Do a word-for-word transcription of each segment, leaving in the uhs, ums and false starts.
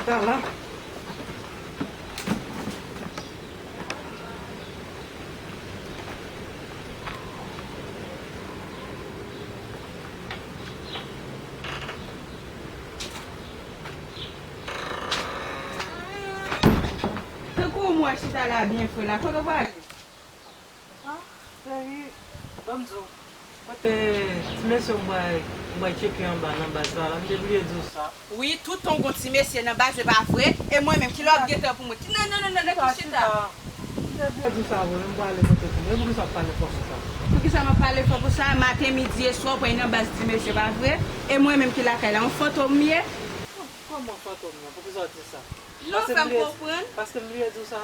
Sa la. Tankou w mwen chita la byen fre la, kote w prale? Ah, cheri, ban m di w. Kote ti mesye m bay, m bay tcheke anba nan baz la, la, m te bliye di w sa. Wi, toutan w gon ti mesye nan baz, e pa vre? E mwen menm, kilè w ap gentan pou mwen? Ki, non, non, non, non, non, ki chita? M te bliye di w sa vre, men m prale kote pou mwen. E poukisa w ap pale fò konsa? Poukisa m ap pale fò konsa? Maten, midi e swa, w pral nan baz ti mesye, pa vre? E mwen menm ki lakay la, yon fantom m ye? Kòman fantom nan? Poukisa w di sa? Non, fè m konprann. Paske m bliye di w sa.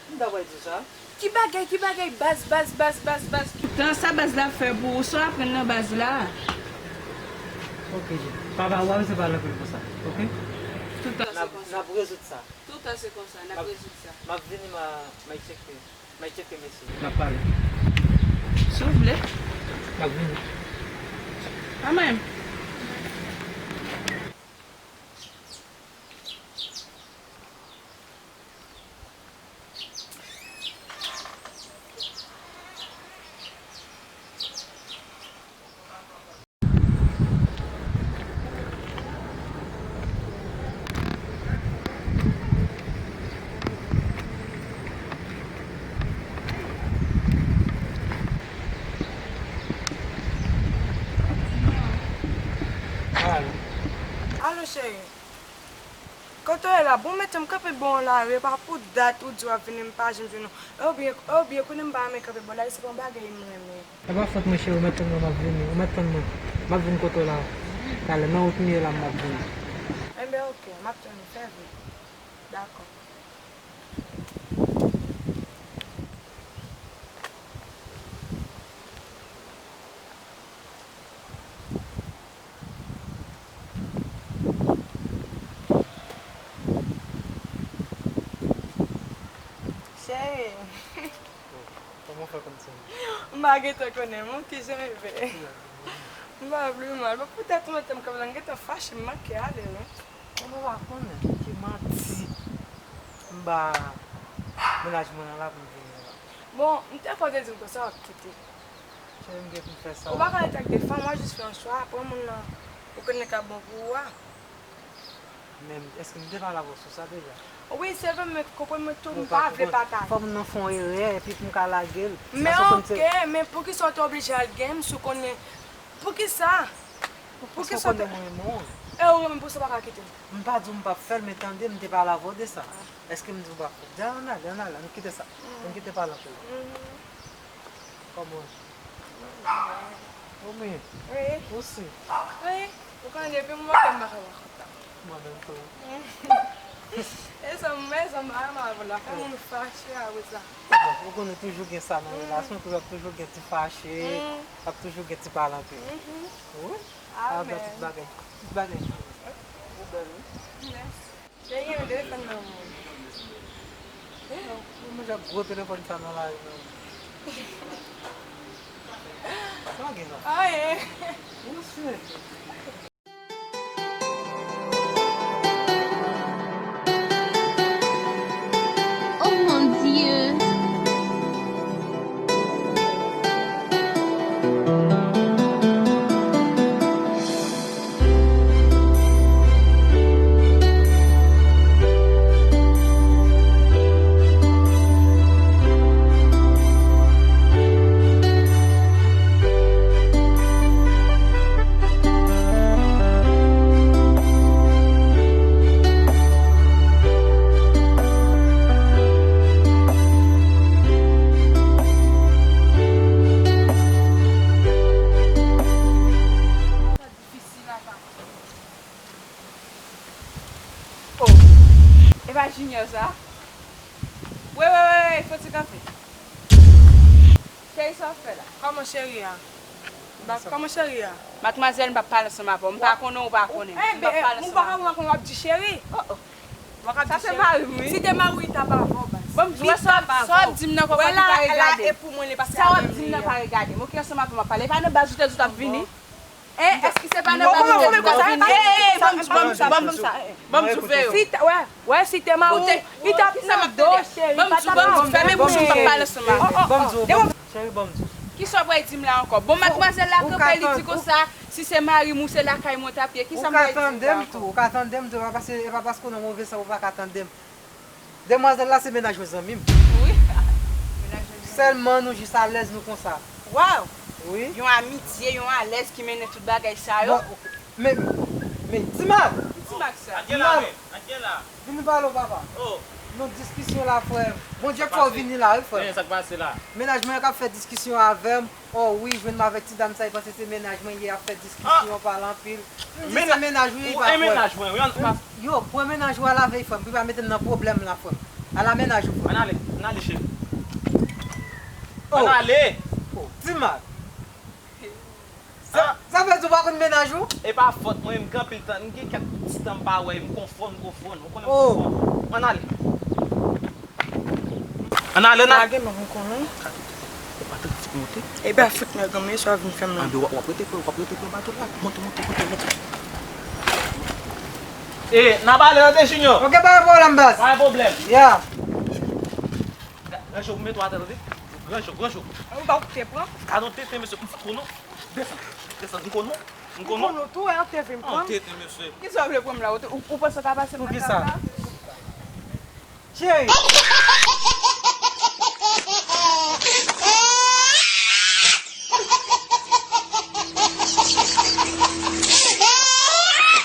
M ta pral di w sa. Ki bagay, ki bagay, baz, baz, baz, baz, baz. Toutan sa baz la ap fè pou ou, sa w aprann nan baz la? Ok, je. Papa, w ap se pale anpil konsa, ok? Toutan se konsa. N ap rezoud sa. Toutan se konsa, n ap rezoud sa. M ap vini, m a, m a tcheke, m a tcheke mesye. N ap pale. Si w vle. M ap vini. Kanmenm. Alo. Alo, cheri. Kote w ye la? Bon, mete m kanpe bò w la, e pa pou dat ou di w ap vini, m pa janm jwenn ou. Oubyen, oubyen, konnen m pa renmen kanpe bò w la, e se pa yon bagay m renmen. E pa fòt mwen, cheri, ou mèt tann mwen, m ap vini. Ou mèt tann mwen. M ap vin kote w la. Talè, nan wout m ye la, m ap vini. Enben, ok, m ap tann ou, fè vit. Dakò. Cheri. Kòman w fè konn se mwen? M pa gentan konnen, men ki jan e ye? M pa vle mal. Bon, poutèt ou mete m kanpe la, m gentan fache, m manke ale, wi. Ou pa konnen ki manti m ba mennaj mwen an la pou m vini la. Bon, m te kwè w te di m konsa w ap kite. Cheri, m gen pou m fè sa. Ou pa konn eta k de fanm, w a jis fè yon chwa, pran moun nan ou konnen k ap bon pou ou a. Men, èske m te pale avè w sou sa deja? Wi, se vre, men konprann mwen tou, m pa vle pataje. Fò moun nan fè yon erè, epi pou m ka lage l. Men ok, men poukisa w te oblije al gen m si w konnen? Poukisa? Poukisa w te... Paske w konnen mwen renmen w. E ou renmen m, poukisa w pa ka kite m? M pa di w m p ap fè l, men tande, m te pale avè w de sa. Èske m di w pa fè l? Di ann ale, ann ale, ann kite sa. Ann kite pale anpil. Kòman w ye? Ou byen? Wi. Ou si? Wi. Ou konnen depi m manke m pa ka pa kontan. Mwen menm tou. E sa m, e sa m pa renmen avè w la, fè moun fache apre sa. Bon, ou konnen toujou gen sa nan relasyon, tou ap toujou gen ti fache, ap toujou gen ti pale anpil. Wi. Amen. Tout bagay, tout bagay. Ou bèl, wi. Mèsi. Te gen yon telefòn nan men w. Ou manje ak gwo telefòn sa nan lari menm. Sa gen la? Anyen. Ou se. Oh mon Dieu! Difisil apa. Oh, e pa Junior sa? Wi, wi, wi, wi, fò ti kanpe. Cheri, sa w ap fè la? Kòman cheri a? Ba, kòman cheri a? Matmwazèl, m p ap pale ansanm avè w. M pa konnen w, ou pa konnen. M p ap pale ansanm avè w. Ou pa konnen w ap di cheri. Oh, oh. Sa se mari m, wi. Si te mari w, li t ap avè w, baz. Bon, m di w sa, sa w ap di m nan kòkòt li pa regade. Sa w ap di m nan pa regade m. Oke, ansanm avè w m ap pale. E pa nan baz ou te di w t ap vini? Eh, èske se pa nan bagay ou vin? Eh, eh, ban m di, ban m di, ban m di, ban m di, veye. Si t-, wè, wè, si te mari w, li t ap nan do, cheri, pa t ap nan do. Fèmen bouch ou, m p ap pale ansanm avè w. Cheri, ban m di. Kisa w pral di m la ankò? Bon, madmwazèl la kanpe, li di konsa, si se mari m ou se lakay mwen w t ap ye. Kisa m pral di m la ankò? Ou ka tande m tou, ou ka tande m tou, e pa paske, e pa paske w nan move san ou pa ka tande m. Demwazèl la se mennaj yon zanmi m. Wi. Sèlman nou jis alèz nou konsa. Waw! Wi. Yon amitye, yon alèz ki mennen tout bagay sa yo. Bon, men, men, Timak! Timak sa. Vin pale w, papa. Oh. Nou diskisyon la, frè m. Bondye k fè w vini la, wi, frè m. Sa k pase la? Mennaj mwen yo k ap fè diskisyon avè m. Oh wi, jwenn m avèk ti dam sa, li panse se mennaj mwen ye, ap fè diskisyon, pale anpil. M di se mennaj ou ye, li pa kwè. Yo, pran mennaj ou al avè l, frè m, pou li pa mete m nan pwoblèm la, frè m. Al a mennaj ou, frè m. Ann ale, ann ale, cheri. Ann ale. Oh, Timak. Sa, sa vle di ou pa konn mennaj ou? E pa fòt mwen, m gen anpil tan, m gen kèk ti tan m pa wè, m konfonn, konfonn, ou konnen m konfonn. Ann ale. Ann ale, ann ale. Pa gen lòm, ou konnen. Ou pa tande ti pou monte. E pa fout nèg an, men sa vin fè m la. Ann, w ap rete pran, w ap rete pran bato la. Monte, monte, monte, monte. E, n ap ale tande, Junior. Ok, pa gen pwoblèm, baz. Pa gen pwoblèm. Yeah. Gran cho pou mete w atè, tande. Gran cho, gran cho. Ou pa koute pran. Gade yon tenten, mesye, m fout konnen. Desann, desann, m konnen. M konnen. M konnen tou, e an tenten, m pran. Yon tenten, mesye. Kisa w vle pran m la? Ou, ou panse w ka pase m nan kaka? Cheri.